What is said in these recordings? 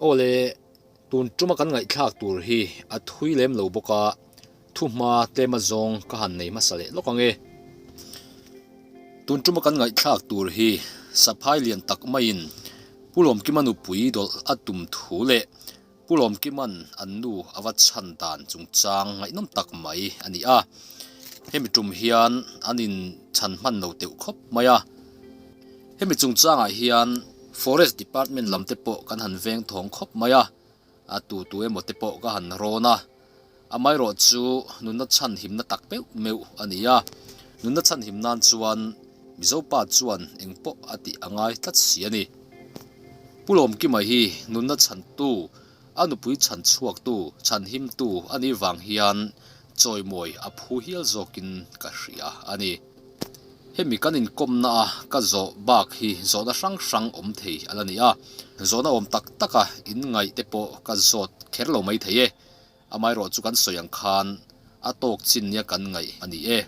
Aw le, tun tuma kan ngaihthlak tur hi a thui lem lo bawk a, thuhma tlem azawng ka han nei hmasa leh lawk ang e. Tun tuma kan ngaihthlak tur hi Saphai lian tak maiin Pu Lawmkima nupui dawlh a tum thu leh Pu Lawmkima'n an nu a va chhan dan chungchang ngaihnawm tak mai a ni a. Hemi tum hian an inchhan hman lo teuh khawp mai a. Hemi chungchangah hian Forest Department lam te pawh kan han veng thawng khawp mai a, a tu tu emaw te pawh ka han rawn a. Amaherawh chu nunna chhan himna tak meuh meuh a ni a. Nunna chhan him nan chuan Mizo pa chuan eng pawh a tih a ngai tlat si a ni. Pu Lawmkima hi nunna chhantu, a nupui chhan chhuaktu, chhan himtu a nih vang hian chawimawi a phu hial zawkin ka hria a ni. Hemi kan inkawmna a ka zawh bak hi zawhna hrang hrang awm thei a la ni a, zawhna awm tak taka inngaih te pawh ka zawt kher lo mai thei e. Amaherawh chu kan sawi ang khan a tawk chin nia kan ngaih a ni e.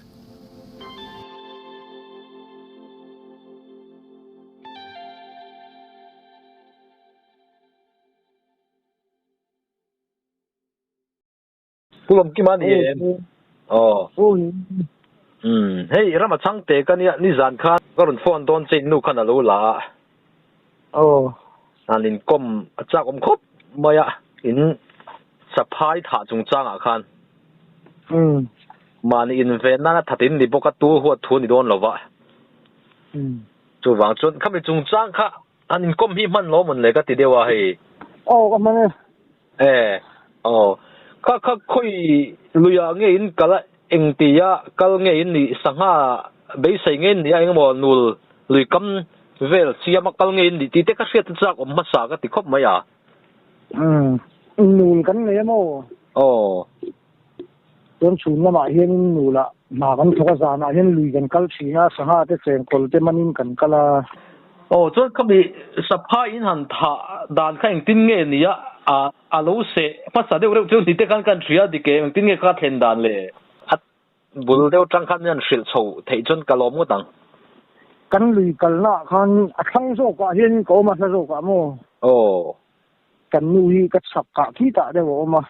Pu Lawmkima ni em? Aw. Umm hei rama chhangte ka nia nizan khan ka rawn phone dawn che in nu khan a lo la a. Aw. An inkawm a chak awm khawp mai a, in saphai thah chungchangah khan. Umm. Mahni inven nana that in ni bawk a, tu huat thu ni dawn lo va. Umm. Chuvang chuan khami chungchang kha an inkawm hi hman lo mawn le ka ti deuh a hei. Aw ka hman e. E. Aw. Kha kha khawi luiah nge in kal a, engtia kal nge in nih, sangha beisei nge in nih a, engemaw nul lui kam vel siama kal nge in nih tih te ka hriat chak awm hmasa ka ti khawp mai a. Umm. Nul kan nei a maw? Aw. Chuan chhun lamah hianin nulah hna kan thawk a, zanah hian lui kan kal thin a, sangha te chengkawl te manin kan kal a. Aw, chuan khami saphai in han thah dan kha engtin nge ni a, a lo seh hmasa deuh reuh chu ni te khan kan hria dik em, engtin nge kha thlen dan le? A bul deuh tang khan hian hrilh chho theih chuan ka lawm ngawt ang. Kan lui kalnaah khan a thlang zawkah hian ka awm a, hla zawkah maw? Aw. Kan nu hi ka chhak kah khi tah deuh a awm a.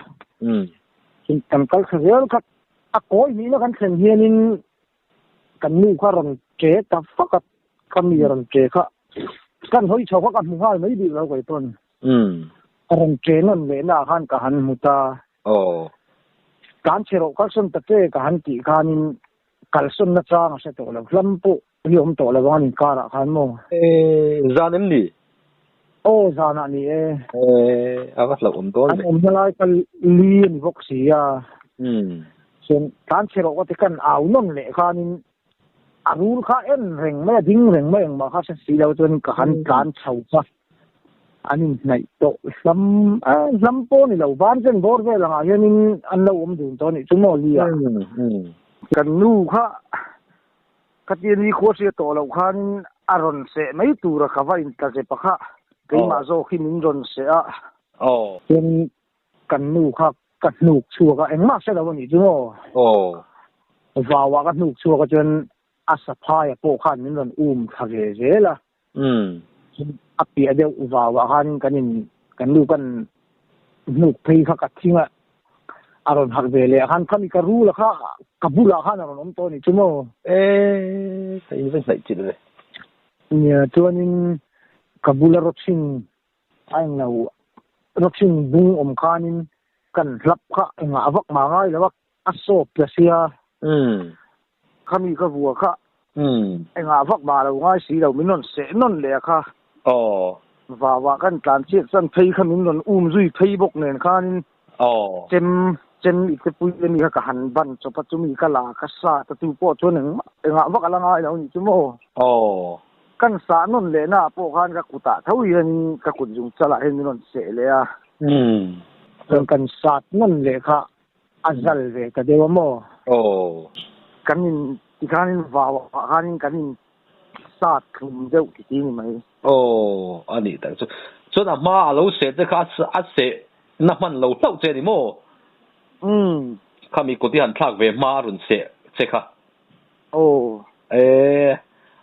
Kan kal thla zel kha a kawi hnihna kan thlen hianin kan nu kha rawn ṭe ta vak a, ka mi rawn ṭe kha kan hawi chho kha ka hmu nghal mai bik lo kei pawn. A rawn ṭe nawn lehna ah khan ka han hmu ta. Tlan chhe rawh kalsawn ta che ka han tih khanin kalsawn na chang a hre tawh lo. Hlam pawh hi awm tawh lo ang an inkarah khan maw? E, zan em ni? Aw, zanah ni e. E, a va hlauhawm dawn ve. An awmna lai kha li a ni bawk si a. Chuan tlan chhe rawh ka ti khan au nawn leh khanin a rul kha en reng mai a, ding reng mai engmah kha hre si lo chuan ka han tlan chho kha an inhnaih tawh hlam a, hlam pawh a ni lo, van chen bawr vel angah hianin an lo awm dun tawh a nih chu maw li ah. Kan nu kha Khatia ni khua hria tawh loh khanin a rawn seh mai tura ka va intla zep a kha, keimah zawk hi min rawn seh a. Chuan kan nu kha ka hnuk chhuak a, engmah hre lo a nih chu maw? Vauah ka hnuk chhuak a chuan a saphaia pawh khan min rawn um thla ve zel a. Chuan a piah deuh vauah khan kan in kan nu kan hnuk phei kha ka thing a, a rawn harh ve leh a khan khami ka rul a kha ka bulah khan a rawn awm tawh a nih chu maw? E, ka in va hnaih chilh ve. Nia, chuanin ka bula rawchhin a englo rawchhin bung awm khanin kan hlap kha engah vak mah ngai lo a, a sawp ta sia. Khami ka vua kha engah vak mah lo ngai si lo, min rawn seh nawn leh a kha. Vauah kan tlan chiat chuan phei kha min rawn um zui phei bawk nen khanin chem chem i te pui ami kha ka han ban chawp a, chumi ka la ka sat a, chu pawh chuan engmah engah vak a la ngai lo nih chu maw. Kan sah nawn leh naah pawh khan ka kutah tho hianin ka kut zung chalah hian min rawn seh leh a. Chuan kan sat nawn leh kha A zal ve ta deuh a maw? Aw. Kan in tikhanin vau ah khanin kan in sat thlum deuh ti ti ni mai. Aw, a nih tak chu. Chuan a hma a lo seh che kha a seh na hman lo hlauh che ni maw? Umm. Khami kut i han thlak ve hma a rawn seh che kha. Aw. E,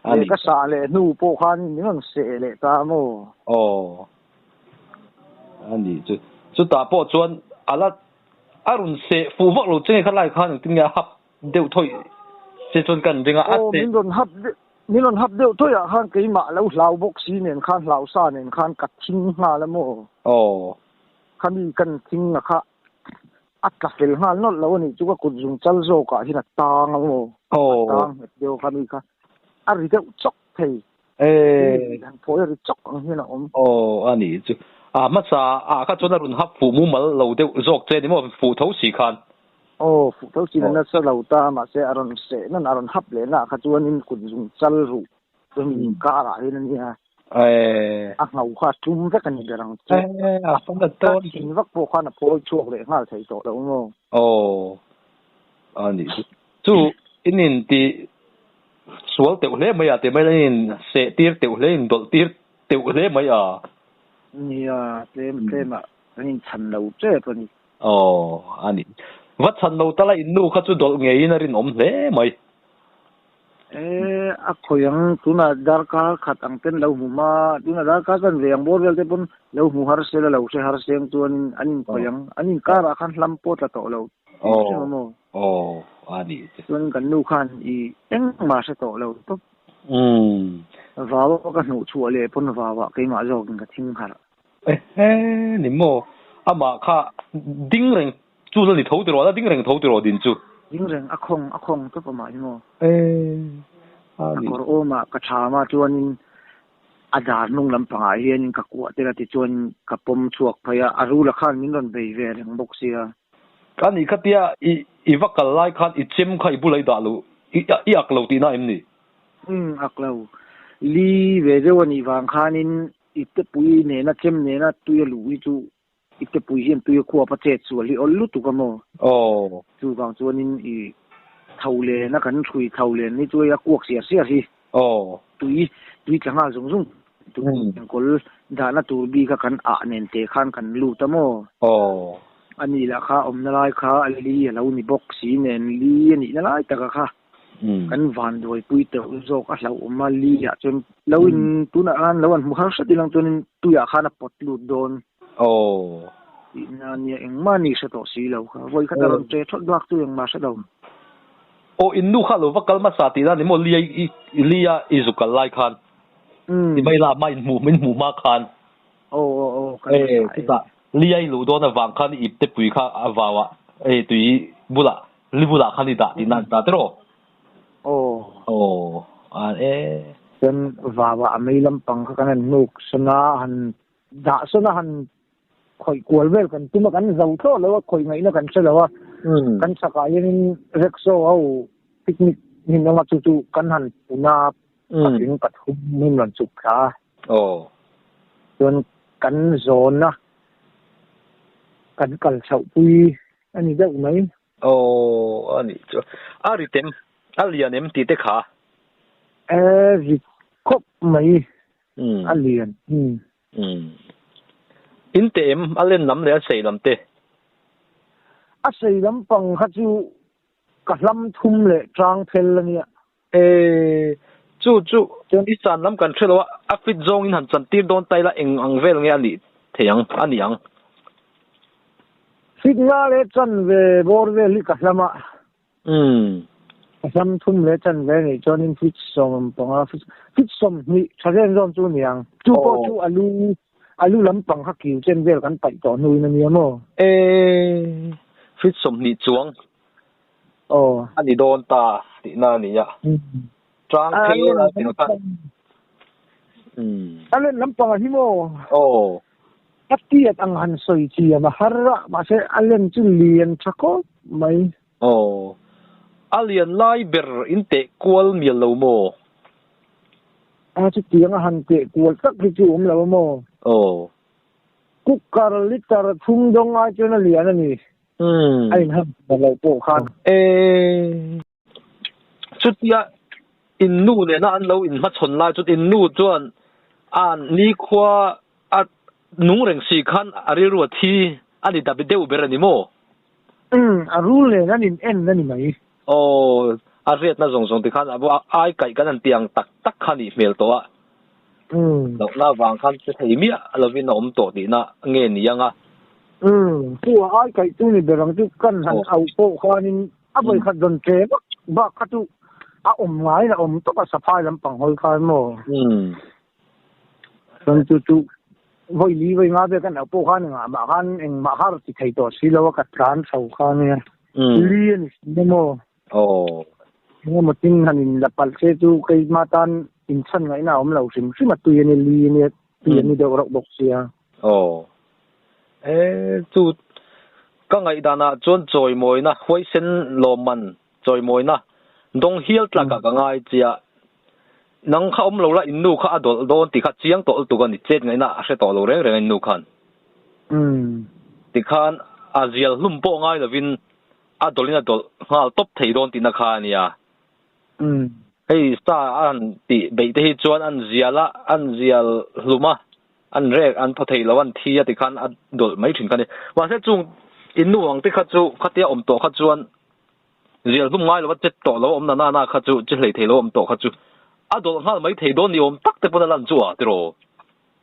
a nih. Ka sah leh hnu pawh khanin min rawn seh leh ta a maw? Aw. A nih chu. Chutah pawh chuan a la a rawn seh fuh vak lo che nge kha lai khan engtin nge a hap deuh thawih che chuan kan ring a, a Aw, seh. min rawn hap deuh min rawn hap deuh thawih ah khan keimah lo hlau bawk si nen khan hlau sa nen khan ka thing nghal a maw? Aw. Khami kan thing a kha a tla fel nghal nawlh lo a nih chu ka kut zung chal zawk ah hian a tang a maw? A tang nghet deuh a khami kha a ri deuh chawk thei. Eh. Han phawi a ri chawk ang hian a awm. Aw, a nih chu. A hmasa ah kha chuan a rawn hap fuh mumal lo deuh zawk che ni maw, fuh tho si khan. Aw, fuh tho si na nasa lo ta, mahse a rawn seh nan a rawn hap leh na kha chuanin kut zung chal ruh chuan inkar ah hian a nia. Eh. A ngho kha a tum vek a ni ber ang chu. Eh, a fan a tawn. Ka thin vak pawh khan a phawi chhuak leh nghal thei tawh lo maw. Aw, a nih chu. Chu in in ti sual teuh hle mai a ti mai la, in in seh tir teuh hle, in dawlh tir teuh hle mai a. Nia, tlem tlem ah kan in chhan lo tep a ni. Aw, a ni. Va chhan lo ta la in nu kha chu dawlh ngeiin a rinawm hle mai. E, a khawi ang, tunah darkar khat ang ten lo hmu ma, tunah darkar chan ve ang bawr vel te pawn lo hmu har se la lo hre har seng chuanin an inkhawi ang, an inkarah khan hlam pawh tla tawh lo. Aw, aw, a nih chu. Chuan kan nu khan i engmah hre tawh lo tawp. Umm. Vau a ka hnuh chhuah leh pawn vau ah keimah zawkin ka thing harh. Ehe, ni maw? Amah kha ding reng chu la ni tho tiraw? La ding reng tho tiraw din chu? Ding reng, a khawng, a khawng tawp amah hi maw? Eh, a nih. A kawr awmah ka tham a chuanin A dar hnung lampangah hianin ka kuah tel a tichuan ka pawm chhuak phei a, a rula khan min rawn bei ve reng bawk sia. Ka nih kha tia i i va kal lai khan i chem kha i bula i dah lo, i i ak lo tihna em ni? Umm ak lo. Li ve deuh a nih vang khanin i tepui nena chem nena tui a luh hi chu i tepui hian tui a khuap a chet sual hi awl lutuk a maw? Aw. Chuvang chuanin i tho len a kan hrui tho len hi chu hei a kuak siar siar hi. Aw. Tui, tui tla nghal zung zung tur enkawl dahna tur bik a kan ah nen te khan kan lut a maw? Aw. A nih lah kha awmna lai kha a li a lo ni bawk si nen li a nihna lai taka kha kan vanduai pui teuh zawk a hlauhawm a li ah chuan lo in tunah khan lo an hmu har hret ilang chuanin tuiah khan a pawt lut dawn. Aw. Tihna nia engmah ni hre tawh si lo kha. Vawi khat a rawn che thawt bak chu engmah hre lo. Aw in nu kha lo va kal hmasa tihna ni maw Lia i Lia i zu kal lai khan. Umm. I mai la hma in hmuh min hmuh hma khan. Aw aw aw kal hmasa e. Chutah Lia i luh dawn avang khan i ipte pui kha a vau ah e tui bulah li bulah khan i dah tihna an ta tiraw? Aw. Aw a e. Chuan vau ah a mei lampang kha kan han hnuk sawn a han Dah sawn a han khawih kual vel kan tum a, kan zo thlawh lo a, khawih ngaihna kan hre lo a. Kan chhakah hianin rickshaw ho picnic hmin awm a, chu chu kan han pun a, patling pathum hmin rawn chuk thla a. Chuan kan zawn a, kan kal chhoh pui a ni deuh mai. Aw, a nih chu. A rit em? A lian em tih te kha? E, rit khawp mai. A lian. In teh em? A len lam leh a sei lam te? A sei lampang kha chu ka hlam thum leh tang phel a nia. E, chu chu i chan lam kan hre lo a, a fit zawngin han chan tir dawn ta ila eng ang vel nge a nih thei ang, a ni ang? Fit nga leh chan ve bawr vel hi ka hlam a. A hlam thum leh chan ve nih chuanin fit 15, fit 20 tha zen zawn chu ni ang. Chu pawh chu a lu a lu lampang kha kiu chen vel kan paih tawh hnuin a nia maw? E, fit 20 chuang Aw. a ni dawn ta tihna a ni a. Tang phel a tih kha. A len lampang a hi maw? Aw. A tiat ang han sawi chiam a har a, mahse a len chu lian tha khawp mai. Aw. A lian lai ber in teh kual mial lo maw? A chutiang a han teh kual tak hi chu awm lo a maw? Aw. Cooker liter thum dawng ai chuan a lian a ni. Umm. A inham ta lo pawh khan. E. Chutia in nu nena an lo inhmachhawn lai chuan in nu chuan a nikhua a nung reng si khan a rilru a thi a ni ta deuh ber a ni maw? Umm, a rul nen an in en a ni mai. Aw, a riatna zawng zawng te khan a ai kaih kan han ti ang tak tak kha nih hmel tawh a. Hlauhna avang khan che thei miah lovin a awm tawh tihna nge ni ang a? Umm, chu a ai kaih chu ni ber ang chu kan han auh pawh khanin a vawikhat rawn tle vak bak kha chu a awm ngaiin a awm tawp a saphai lampang hawi khan maw? Chuan chu chu vawi li vawi nga vel kan auh pawh khan engah mah khan engmah kha a rawn ti thei tawh si lo a ka tlan chho kha nia. Li a ni si maw? Aw. Engemaw tin han in la palh che chu keima tan inchhan ngaihna a awm lo hrim hrim a tui a ni li a nia tui a ni deuh rauh bawk sia. Aw. E chu ka ngaihdanah chuan chawimawina huaisen lawmman chawimawina dawng hial tlakah ka ngai chiah. Nang kha awm lo la in nu kha a dawlh dawn tih kha chiang tawh lutuk a ni chet ngaihna a hre tawh lo reng reng a in nu khan. Tikhan a zial hlum pawh ngai lovin a dawlhin a dawlh nghal tawp thei dawn tihna kha a nia. Hei sa a han tih beih te hi chuan an zial a, an zial hlum a, an rek an thaw thei lo, an thi a tikhan a dawlh mai thin kha a ni. Mahse chung in nu ang te kha chu khatia awm tawh kha chuan zial hlum ngai lova chet tawh lo awm na na na kha chu che hlei thei lo awm tawh kha chu a dawlh nghal mai thei dawn ni awm tak te pawn a lan chu a tiraw.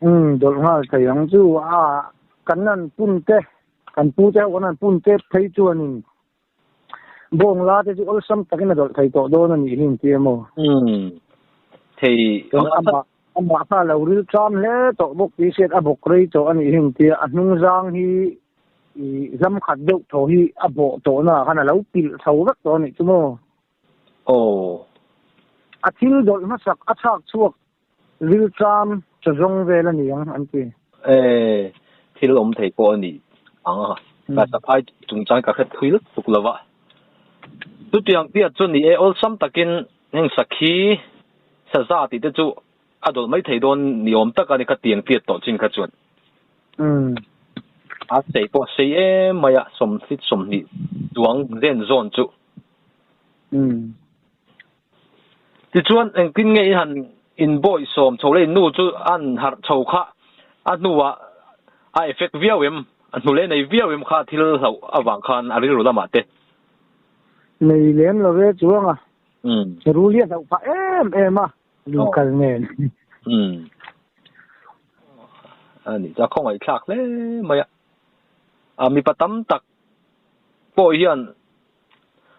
Umm dawlh nghal thei ang chu a kan an pun te Kan pu te ho kan han pun tep phei chuanin bawng la te chu awlsam takin a dawlh thei tawh dawn a nih hi inti emaw? Umm thei ang a amah amah kha a lo ril ṭam hle tawh bawk tih hriat a bawk rei tawh a nih hi inti a, a hnung zang hi ih hlam khat deuh thaw hi a bawh tawhna ah khan a lo pilh chho vek tawh a nih chu maw? Aw. A thil dawlh hmasak a chhak chhuak Ril ṭam chaw zawng vel a ni ang an ti. E, thil awm thei pawh a ni ang a, ka saphai chungchang ka hre thui lutuk lo va. Chutiang piat chu ni e, awlsam takin heng sakhi saza tih te chu a dawlh mai thei dawn ni awm tak a ni kha tiang piat tawh chin kha chuan. A sei pawh a sei em mai a, sawmhlit 20 chuang zen zawn chu. Tichuan, engtin nge i han inbawih sawm chho le i nu chu a han harh chho kha a hnuah a effect viau em, a hnu leh nei viau em kha thil hlauh avang khan a rilru lamah te. Nei lem lo ve chuang a, rul hi a hlauh phah em em a, lui kal nen. A nih chu a khawngaihthlak hle mai a, a mipa tam tak pawh hian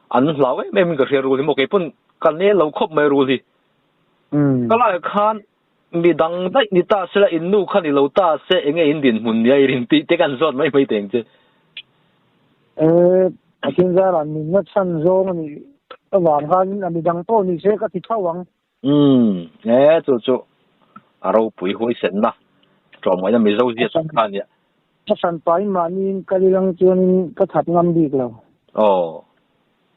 An hlau em em in ka hria rul hi maw keipawn ka nel lo khawp mai rul hi. Ka laiah khan mi dang daih ni ta se la in nu kha ni lo ta se enge in dinhmun nia i rin tih te kan zawt mai mai teng che. E Pathian zarah nunna chhan zawng a nih avang khan a mi dang pawh ni se ka ti tho ang. Umm e chu chu a ropui huaisenna tlawmngaihna Mizo zia tak kha ania. Ka hran pahin mahniin kal ilang chuanin ka that ngam bik lo. Aw.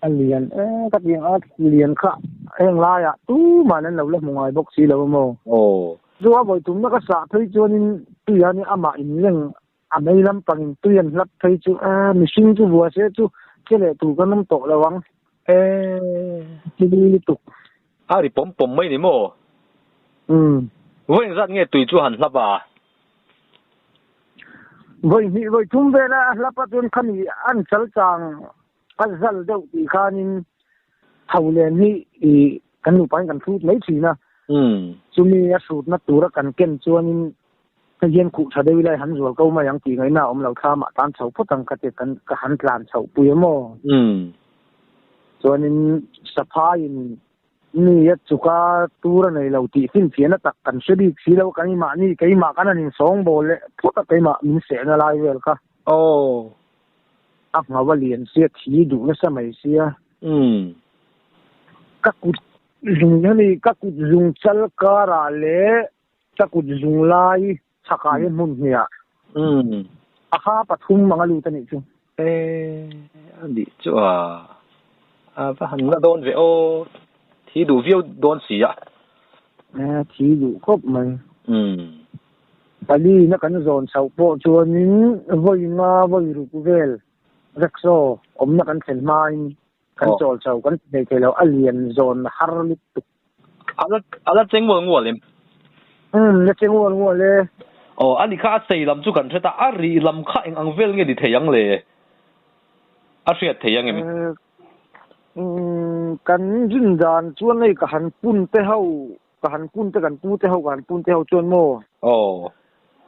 A lian e ka ti ang a lian kha heng laiah tuman an lo la hmu ngai bawk si lo amaw. Aw. Chu a vawi tumna ka sah phei chuanin tuiah nia amah inleng a mei lampangin tui an hlap phei chu e mihring chu vua se chu che leh tur kan awm tawh lo ang. E. Chili lutuk. A ri pawm pawm mai ni maw? Umm. Vawi engzat nge tui chu han hlap a? Vawi hnih vawi thum vela a hlap a chuan khami an chal chang a zal deuh tih khanin tho len hi ih kan nupain kan hrut mai thin a. Chumi a hrutna tura kan ken chuanin hei hian khuh tha deuh ila i han zual ko mai ang tih ngaihna a awm lo thlamah tan chho phawt ang ka ti kan ka han tlan chhoh pui a maw. Chuanin saphaiin Mi a chuka tur a nei lo tih finfiahna tak kan hre bik si lo, keimahni keimah kan han insawngbawl leh phawt a, keimah min sehna lai vel kha. Aw. A ngau a lian sia, thi duh nasa mai sia. Umm. Ka kut zung hemi ka kut zung chal karah leh ka kut zung lai chhakah hian hmun hniah. Umm. A kha pathum anga lut a nih chu. E, a nih chu a, a va han la dawn ve aw, thi duh viau dawn si a. E, thi duh khawp mai. Umm. Pali na kan zawn chhoh pawh chuanin vawi nga vawi ruk vel rickshaw awmna kan thlen hmain kan chawl chho kan ti thei thei lo, a lian zawn har lutuk. A la a la cheng ngual ngual em? Umm la cheng ngual ngual e. Aw a ni kha a sei lam chu kan hre ta, a rih lam kha eng ang vel nge ni thei ang le? A hriat thei ang em? Umm kan rin dan chuan hei ka han pun te ho. Ka han pun te kan pu te ho ka han pun te ho chuan maw? Aw.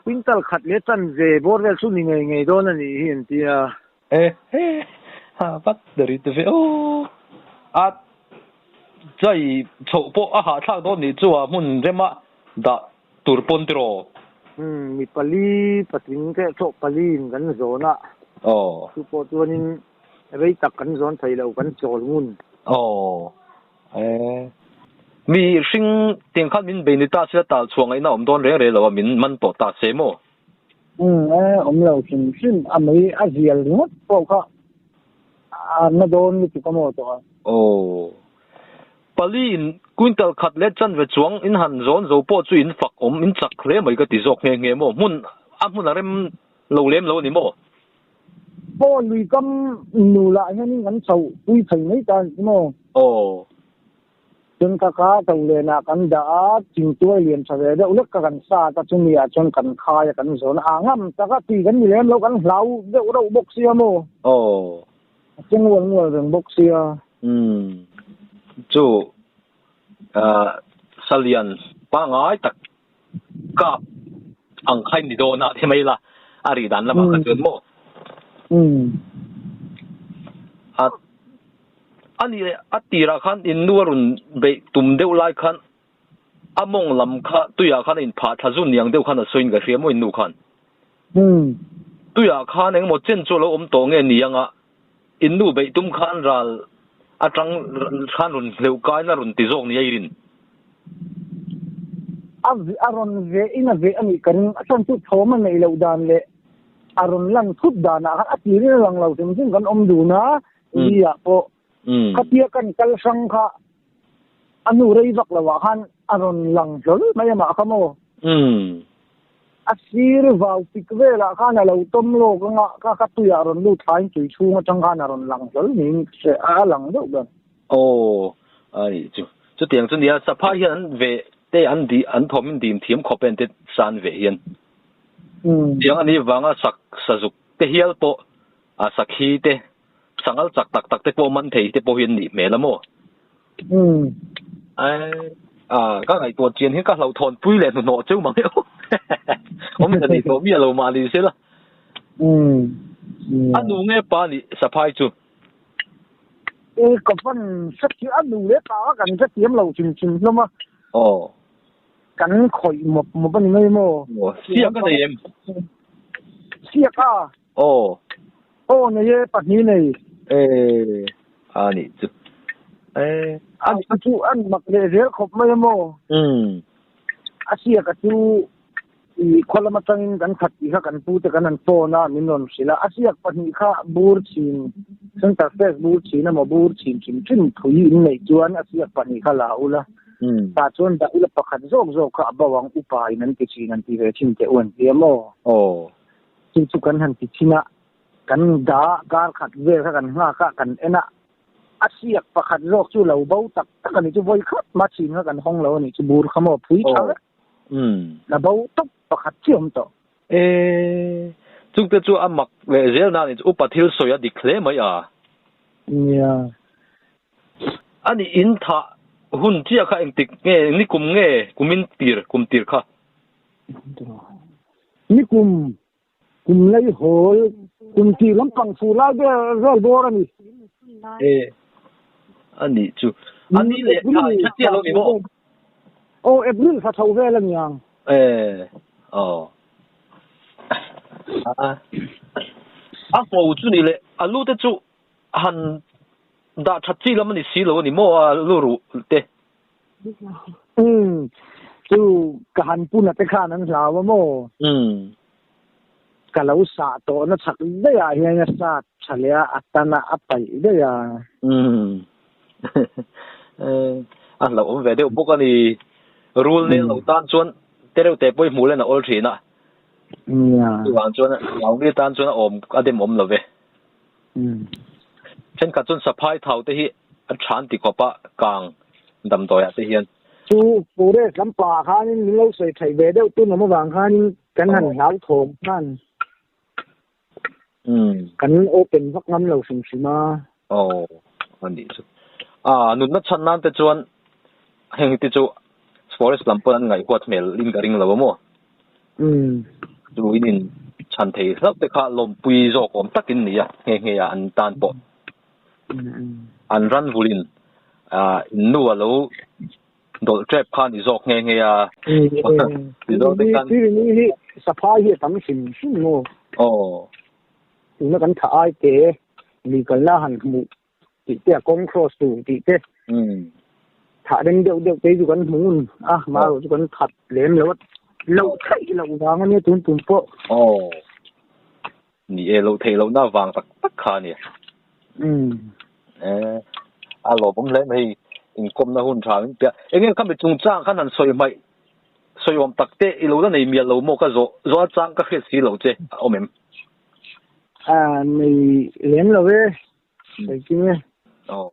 Quintal khat leh chanve bawr vel chu ni ngei ngei dawn a nih hi an ti a. E he ha vat ri te ve aw. A chai chhoh pawh a hahthlak dawn nih chu a hmun rema dah tur pawn tiraw? Umm mi pali patling te thawh pali in kan zawn a. Aw. Chu pawh chuanin rei tak kan zawn thei lo kan chawl ngun. Aw. E. Mi hring tiang khan min bei ni ta se tal chhuah ngaihna awm dawn reng reng lo a min man tawh ta se maw? Umm e awm lo hrim hrim a mei a zial ringawt pawh kha a na dawn lutuk a maw tawh a. Aw. Pali in quintal khat leh chanve chuang in han zawn zo pawh chu in fak awm in chak hle mai ka ti zawk nghe nghe maw? Hmun a hmun a rem lo lem lo a ni maw? Aw lui kam nu lah hianin kan chhoh pui thei mai ta ani maw? Aw. Chuan ka kha to lenah kan dah a, thingtuai lian tha ve deuh lek ka kan sat a, chumi ah chuan kan khai a kan zawn a, ah ngam tak a tui kan ni lem lo, kan hlau deuh reuh bawk sia maw? Aw. A che ngual ngual reng bawk sia. Umm. Chu ah salian pangai tak kap ang kha in ni dawn a ti mai la a ri dan lamah kha chuan maw a a nih leh a tirah khan in nu a rawn beih tum deuh lai khan a mawng lam kha tuiah khan a inphah thla zun niang deuh khan a sawiin ka hria maw in nu khan tuiah khan engemaw chen chu a lo awm tawh nge ni anga in nu beih tum khan ral atang khan rawn hleuh kaina rawn ti zawk ni a i rin. A a rawn veh in a veh a nih ka ring. A chhan chu thawm a neih loh dan leh a rawn lan thut danah khan a tirin a lang lo hrim hrim kan awm dun a, li ah pawh khatia kan kal hrang kha a hnu rei vak lo ah khan a rawn lang hlawl mai amah kha maw. A sir vau pik velah khan a lo tawm lawk anga kha kha tuiah a rawn lut thlain tui chhung atang khan a rawn lang hlawl niin ka hria a lang deuh ber. Aw, a nih chu. Chutiang chu nia, Saphai hian an ve te an di an thawm in dim thiam khawp e an ti san ve hian. Tiang a nih vanga sak sazuk te hial pawh a sakhi te sangal chak tak tak te pawh man thei te pawh hi an nih hmel a maw? A ka ngaihtuah chian hian ka hlauhthawn pui leh hnuhnawh cheu mang eo. Awm ta ni tawh miah lo mah ni se la. A nu nge pa nih Saphai chu? E ka van hrethiam a nu leh pa a kan hrethiam lo chim chim hlawm a. Aw. Kan khawih mawp mawp a ni mai maw? Aw, siak a nei em? Siak a? Aw. Aw nei e, pahnih nei. E, a nih chu. E, a nih chu an mak leh zel khawp mai a maw? Umm. A siak a chu I khaw lam atangin kan khat tih kha kan pute kan han phone a, min rawn hrilh a. A siak pahnih kha bur chhin, center face bur chhin emaw bur chhin hrim hrim phui in neih chuan a siak pahnih kha la ula. Tah chuan dah ula pakhat zawk zawk kha a bo ang upa in an ti thin an ti ve thin teh u an ti a maw? Aw. Chu chu kan han ti thin a, kan dah kar khat vel kha kan nghak a, kan en a. A siak pakhat zawk chu lo bo tak tak a nih chu vawi khat hma chhin kha kan hawng lo a nih chu bur kha maw phui tha vek. Na bo tawp pakhat chi awm tawh. E, chungte chu a mak leh zel nan in upa thil sawi a dik hle mai a. Nia. A nih in thah hun chiah kha engtik nge ni kum nge kumin tir kum tir kha? Ni kum kum lei hawl kum tir lampang fur lai vel vel bawr a ni. E, a nih chu. A ni leh thla i chiah lo ni maw? Aw, April thla tho vel a ni ang. E, aw. A, a ngo chu ni leh a lu te chu han dah that chi lam a ni si lo a ni maw a lu ruh te? Umm, chu ka han puna te khan an hlau a maw? Umm. Ka lo sah tawhna chhak daih ah hian a sat tha leh a, a tan a, a paih daih a. Umm. A hlauhawm ve deuh bawk a ni. Rul nel lo tan chuan te reuh te pawh i hmuh len a awl thin a. Nia. Chuvang chuan Ngauni tan chuan a awm a dem awm lo ve. Thenkhat chuan saphai thau te hi a than ti khawp a kang damdawiah te hian. Chu forest lampangah khanin min lo sawi theih ve deuh tun awm avang khanin kan han hlau thawm khan kan open vak ngam lo hrim hrim a. Aw a nih chu. A nunna chhan nan te chuan heng te chu. Forest lam pawn an ngaihhuat hmel in ka ring lo a maw? Umm. Chu in in chhan thei hlauh te kha lawmpui zawk awm tak in ni a, nghe nghe a an tan pawh. An ran vulin in nu a lo dawlh tep kha ni zawk nghe nghe a. Mizo te khan. Tuirini hi saphai hi a tam hrim hrim maw? Aw. Tuna kan tha ai te lui kalna han hmuh tih te a kawng cross tur tih te thah rem deuh deuh te chu kan hmu ngun a marawh chu kan that lem lo a loh theih loh vang ania tun tum pawh. Aw. Ni e, loh theih lohna vang tak tak kha a ni. Umm. E, a lawmawm hle mai hei inkawmna hun tha min pia. Enge khami chungchang khan han sawi hmaih sawi awm tak te i lo la nei mial lo maw ka zawh zawh achang ka hriat si lo che a awm em? A nei lem lo e, sawi kim e. Aw.